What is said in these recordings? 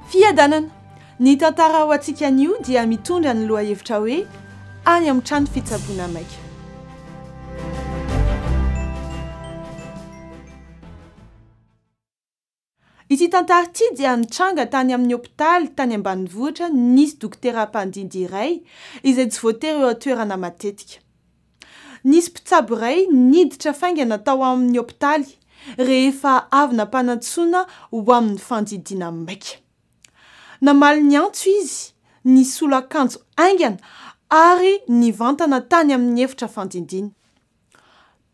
Fiadanana! Ny tantara ho antsika anio dia mitondra ny lohahevitra hoe Any amin'ny trano fitsaboana maika. Ity tantara ity dia nitranga tany amin'ny hopitaly tany ambanivohitra nisy dokotera mpandindy iray izay tsy voatery eo an-toerana matetika. Nisy mpitsabo iray niditra faingana tao amin'ny hopitaly rehefa avy nampanantsoina ho amin'ny fandidiana maika. Namaly ny antso izy, nisolo akanjo haingana ary nivantana tany amin'ny efitra fandindiana.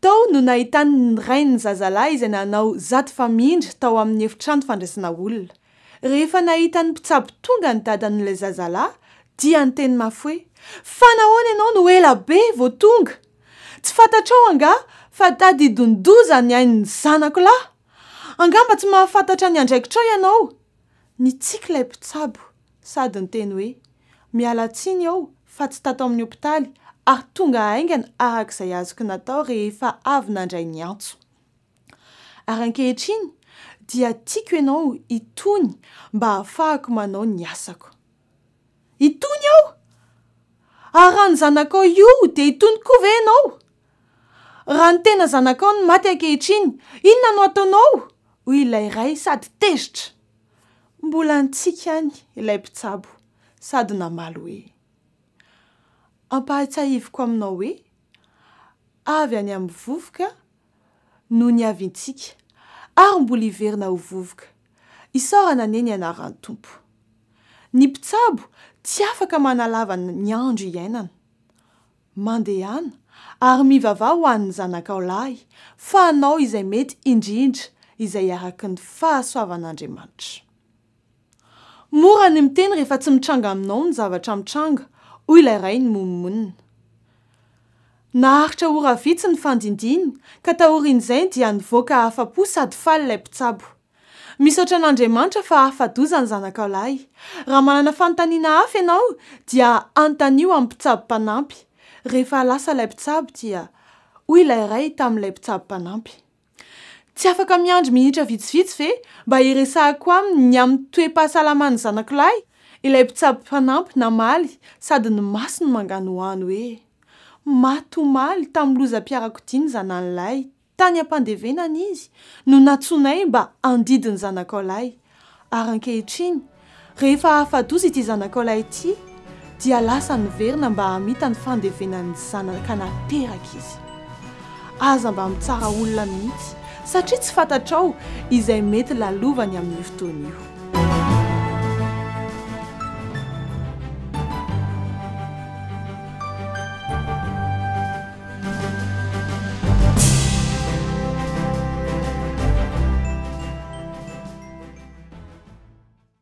Tao no nahitany ny rain'ny zazalahy izay nanao zato famindra tao amin'ny efitrano fandraisana olona. Rehefa nahita ny mpitsabo tonga ny dadan'ilay zazalahy dia niteny mafy hoe, Fa nahoana ianao no ela be vao tonga? Tsy fantatrao angaha fa tadidon-doza ny ain'ny zanako lahy? Angamba tsy mahafantatra ny andraikitrao ianao? Nitsiky ilay mpitsabo sady niteny hoe, Miala tsiny aho fa tsy tato amin'ny hopitaly ary tonga haingana araka izay azoko natao rehefa avy nandray ny antso. Ary ankehitriny dia tiako ianao hitony mba hahafahako manao ny asako. Hitony aho? Ary raha ny zanakao io dia hitony koa ve ianao? Raha ny tena zanakao no maty ankehitriny, inona no hataonao? hoy ilay ray sady tezitra. Mbola nitsiky ihany ilay mpitsabo sady namaly hoe, Ampahatsiahiviko aminao hoe avy any amin'ny vovoka no niaviantsika ary mbola hiverina ho vovoka. Isaorana anie ny anaran'ny Tompo. Ny mpitsabo tsy afaka manalava ny andro iainana. Mandehana ary mivavaha ho an'ny zanakao lahy fa hanao izay mety indrindra izay araky ny fahasoavan'Andriamanitra. Mora ny miteny rehefa tsy mitranga aminao ny zavatra mitranga, hoy ilay ray nimonomonona. Naharitra ora vitsy ny fandindiany ka taorian'izay dia nivoaka afa-po sady faly ilay mpitsabo. Misaotra an'Andriamanitra fa afa-doza ny zanakao lahy. Raha manana fanontaniana hafa ianao dia anontanio amin'ny mpitsabo mpanampy. Rehefa lasa ilay mpitsabo dia hoy ilay ray tamin'ilay mpitsabo mpanampy, Tsy afaka miandry minitra vitsivitsy ve mba hiresahako aminy ny amin'ny toe-pahasalaman'ny zanako lahy? Ilay mpitsabo mpanampy namaly sady ny masony manganohano hoe, Maty omaly tamin'ny lozam-piarakodia ny zanany lahy Tany am-pandevenana izy no nantsoinay mba handidy ny zanakao lahy. Ary ankehitriny, rehefa afa-doza ity zanakao lahy ity, dia lasa niverina mba hamita ny fandevenan'ny zanaka nateraka izy. Aza mba mitsara olona mihitsy, satria tsy fantatrao izay mety lalovany amin'io fotoana io.